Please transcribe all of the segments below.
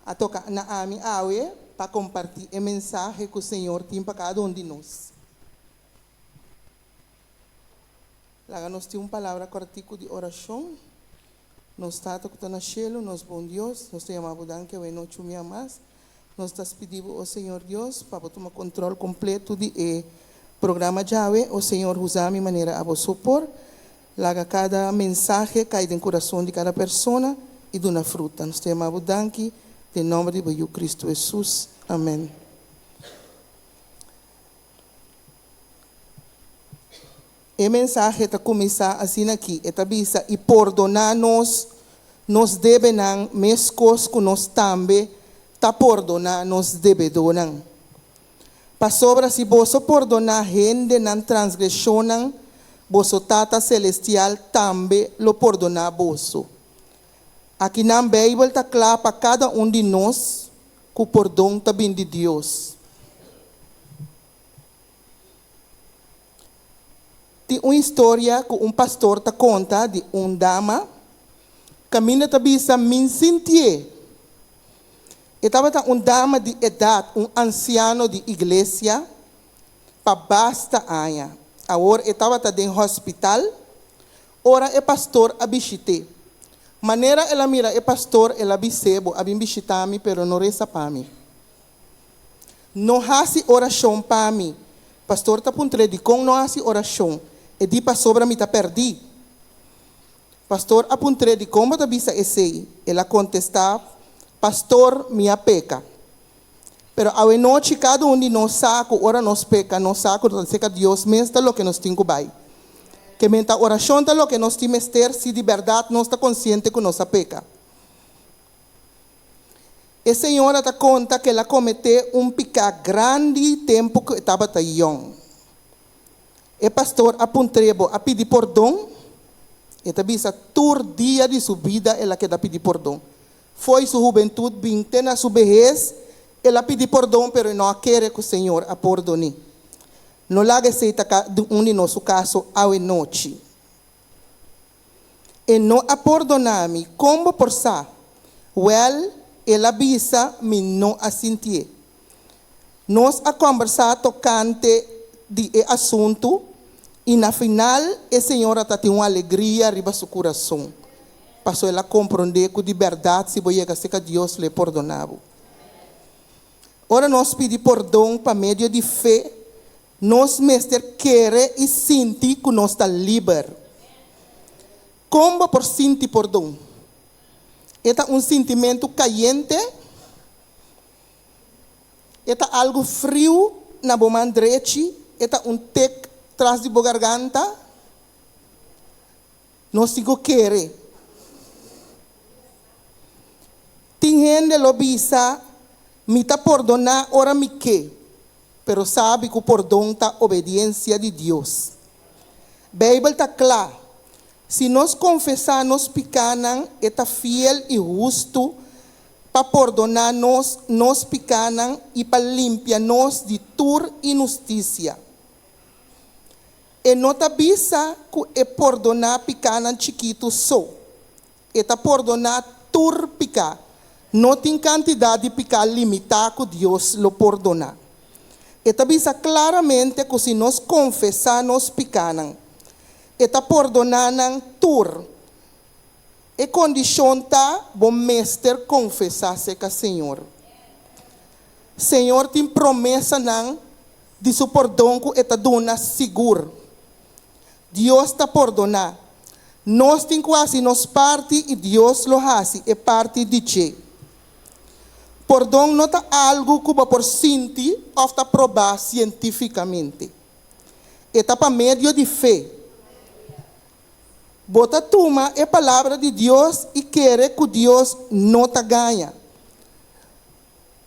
A toka na ami awe pa kompartí e mensahe ku Señor tin pa kada un di nos. Laga nos tin un palabra kòrtiku di orashon. Nos Tata ku ta na shelu, nos bon Dios, nos ta yama Bo danki awe nochi un bia mas. Nos ta spidi Bo, o Señor Dios, pa Bo tuma kontròl kompletu di e programa djawe. O Señor, usa mi manera Abo so por. Laga kada mensahe kai den kurason di kada persona i duna fruta. Nos ta yama Bo danki den nòmber di Bo Yu Kristu Hesus. Amèn. E mensahe ta kuminsá asina aki, e ta bisa, I pordoná nos nos debenan meskos ku nos tambe ta pordoná nos debedónan. Pasobra si boso pordoná hende nan transgreshonnan, boso Tata selestial tambe lo pordoná boso. Akinan Beibel ta kla pa kada un di nos ku pordon ta bin di Dios. Tin un historia ku un pastor ta konta di un dama kaminda ta bisa min sintié. E tabata un dama di edat, un ansiano di iglesia pa basta aña. Awor e tabata den hospital ora e pastor a bishit'é. Manera el a mira e pastor, el a bis'é, Bo a bin bishitá mi, pero no resa pa mi. No hasi orashon pa mi. Pastor ta puntr'é dikon no hasi orashon. E di pasobra mi ta pèrdí. Pastor a puntr'é dikon bo ta bisa esei. El a kontestá, Pastor, mi a peka. Pero awenochi kada un di nos sa ku ora nos peka nos sa ku ta serka Dios mes ta loke nos tin ku bai. Ke men ta orashon ta loke nos tin mester si di bèrdat nos ta konsiente ku nos a peka. E señora ta konta ku el a kometé un piká grandi tempu ku e tabata yòn. E pastor a puntr'é, Bo a pidi pordon? E ta bisa tur dia di su bida el a keda pidi pordon. Fo'i su hubentut bin te na su behes, el a pidi pordon pero e no a kere ku Señor a pordon'é. No laga esei ta di un di nos su kaso awenochi. E no a pordoná mi, kon bo por sa? Wèl, el a bisa, mi no a sintié. Nos a kòmbersá tokante di e asuntu i na final e señora ta tin un alegria riba su kurason, paso el a komprondé ku di bèrdat si bo yega serka Dios lo e pordoná bo. Ora nos pidi pordon pa medio di fe, Nos mester kere i sinti ku nos ta liber. Kon bo por sinti pordon? E ta un sintimentu kayente? E ta algu friu na bo man drechi? E ta un tek tras di bo garganta? Nos tin ku kere. Tin hende lo bisa, Mi ta pordoná ora mi ke. Pero sabi ku pordon ta obediensia di Dios. Beibel ta kla, Si nos konfesá nos pikánan, e ta fiel i hustu pa pordoná nos nos pikánan i pa limpia nos di tur inhustisia. E no ta bisa ku e pordoná pikánan chikitu so. E ta pordoná tur piká. No tin kantidat di piká limitá ku Dios lo pordoná. E ta bisa klaramente ku si nos konfesá nos pikánan, e ta pordoná nan tur. E kondishon ta bo mester konfesá serka Señor. Señor tin promesanan di su pordon ku e ta duna sigur. Dios ta pordoná. Nos tin ku hasi nos parti i Dios lo hasi e parti di dje. Pordon no ta algu ku bo por sinti òf ta probá sientífikamente. E ta pa medio di fe. Bo ta tuma e Palabra di Dios i kere ku Dios no ta gaña.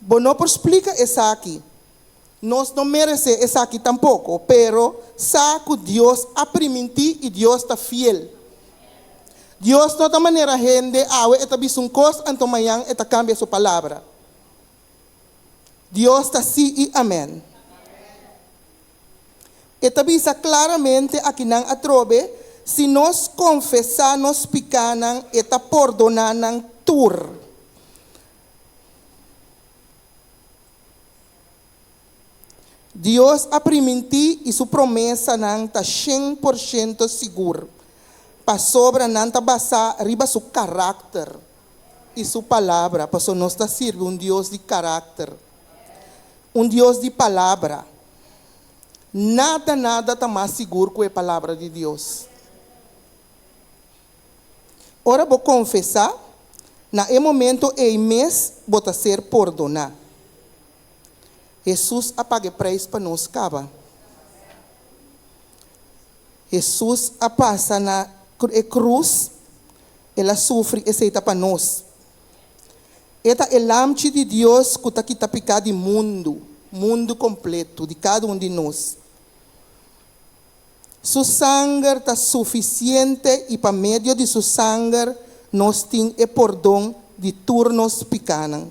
Bo no por splika esaki. Nos no meresé esaki tampoko, pero sa ku Dios a primintí i Dios ta fiel. Dios no ta manera hende, awe e ta bisa un kos anto mañan e ta kambia su palabra. Dios ta sí i amèn. E ta bisa klaramente akinan atrobe, si nos konfesá nos pikánan, e ta pordoná nan tur. Dios a primintí i su promesanan ta 100% sigur, pasobra nan ta basá riba su karakter i su palabra, pasobra nos ta sirbi un Dios di karakter, un Dios di palabra. Nada, nada ta mas sigur ku e palabra di Dios. Ora bo konfesá, na e momento ei mes bo ta ser pordoná. Hesus a paga e preis pa nos kaba. Hesus a pasa na e krus, el a sufri, esei ta pa nos. E ta e Lamchi di Dios ku ta kita piká di mundu, mundu kompletu, di kada un di nos. Su sanger ta sufisiente i pa medio di su sanger nos tin e pordon di tur nos pikánan.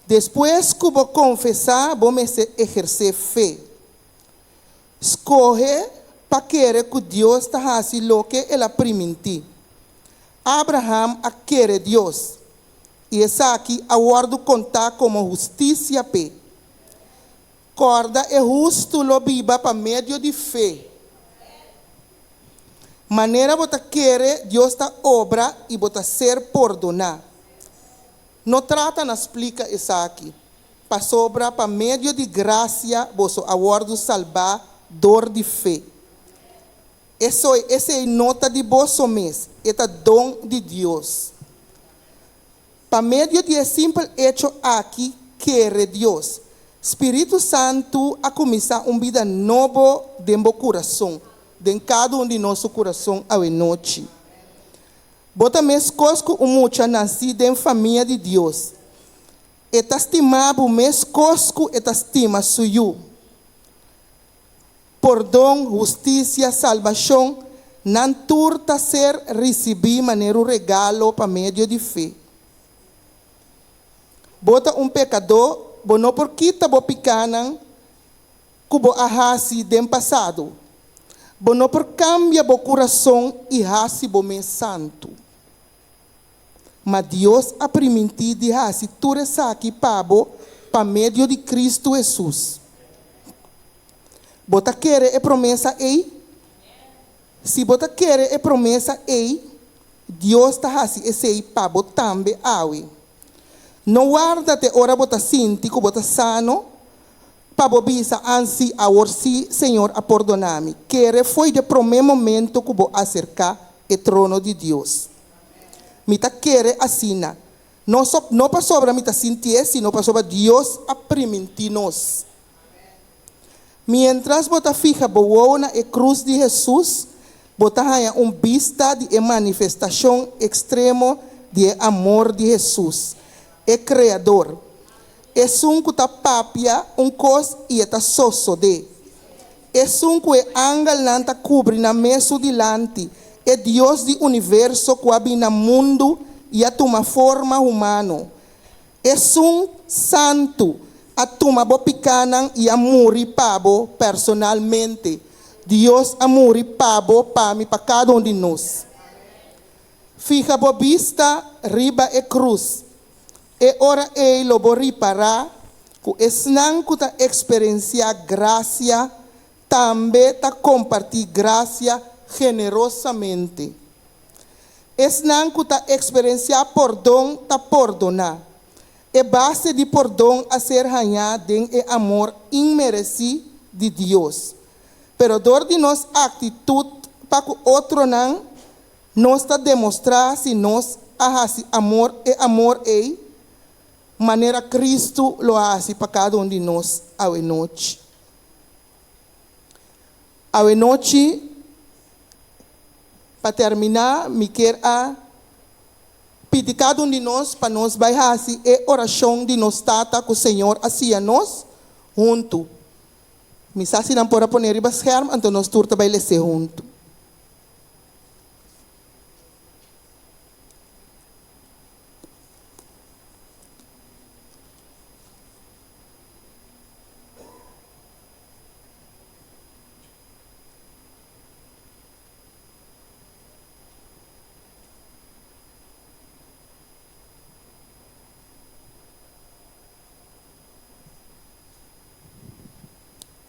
Despues ku bo konfesá bo mester ehersé fe. Skohe pa kere ku Dios ta hasi loke el a primintí. Abraham a kere Dios, i esaki a wòrdu kontá komo hustisia p'e. Kòrda e hustu lo biba pa medio di fe. Manera bo ta kere, Dios ta obra i bo ta ser pordoná. No trata na splika esaki, pasobra pa medio di grasia boso a wòrdu salbá dor di fe. Esoi, esei no ta di boso mes, e ta don di Dios. Pa medio di e simpel echo aki, kere Dios, Spiritu Santu a kuminsá un bida nobo den bo kurason, den kada un di nos su kurason awenochi. Bo ta meskos ku un mucha nasí den famia di Dios. E ta stima bo meskos ku e ta stima su yu. Pordon, hustisia, salbashon, nan tur ta ser risibí manera un regalo pa medio di fe. Bo ta un pekadó, bo no por kita bo pikánan ku bo a hasi den pasado. Bo no por kambia bo kurason i hasi bo mes santu. Ma Dios a primintí di hasi tur esaki pa bo pa medio di Kristu Hesus. Bo ta kere e promesa ei? Si bo ta kere e promesa ei, Dios ta hasi esei pa bo tambe awe. No warda te ora bo ta sinti ku bo ta sano pa bo bisa, Ansi, awor sí Señor a pordoná mi. Kere fo'i de promé momento ku bo aserká e trono di Dios. Mi ta kere asina, no so no pasobra mi ta sintié, sino pasobra Dios a primintí nos. Miéntras bo ta fiha bo wowo na e krus di Hesus, bo ta haña un bista di e manifestashon ekstremo di e amor di Hesus, e Kreador, esun ku ta papia un kos i e ta sosodé, esun ku e angelnan ta kubri nan mes su dilanti, e Dios di universo ku a bini na mundu i a tuma forma humano. Esun Santu a tuma bo pikánan i a muri pa bo personalmente. Dios a muri pa bo, pa mi, pa kada un di nos. Fiha bo bista riba e krus. E ora ei lo bo ripará ku esnan ku ta eksperensiá grasia tambe ta kompartí grasia generosamente. Esnan ku ta eksperensiá pordon ta pordoná. E base di pordon a ser hañá den e amor inmeresí di Dios. Pero dor di nos aktitut pa ku otronan, nos ta demostrá si nos a hasi amor e amor ei manera Kristu lo a hasi pa kada un di nos awenochi. Awenochi, pa terminá, mi kier a pidi kada un di nos pa nos bai hasi e orashon di Nos Tata ku Señor a siña nos huntu. Mi sa si nan por a pone riba scherm, anto nos tur ta bai les'é huntu.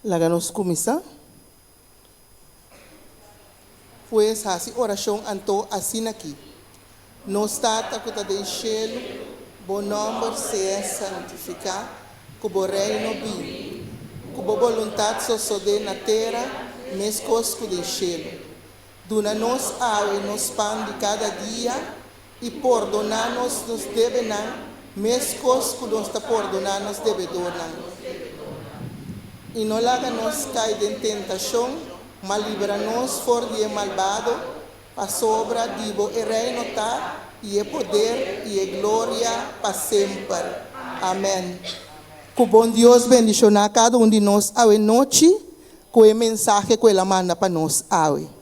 Laga nos kuminsá. Pues hasi orashon anto asin'aki: Nos Tata ku ta den shelu, bo nòmber sea santifiká, ku bo reino bin, ku bo boluntat sosodé na tera meskos ku den shelu. Duna nos awe nos pan di kada dia i pordoná nos nos debenan meskos ku nos ta pordoná nos debedornan. I no laga nos kai den tentashon, ma libra nos for di e malbado, pasobra di bo e reino ta, i e poder, i e gloria pa semper. Amèn. Ku bon Dios bendishoná kada un di nos awe nochi ku e mensahe ku el a manda pa nos awe.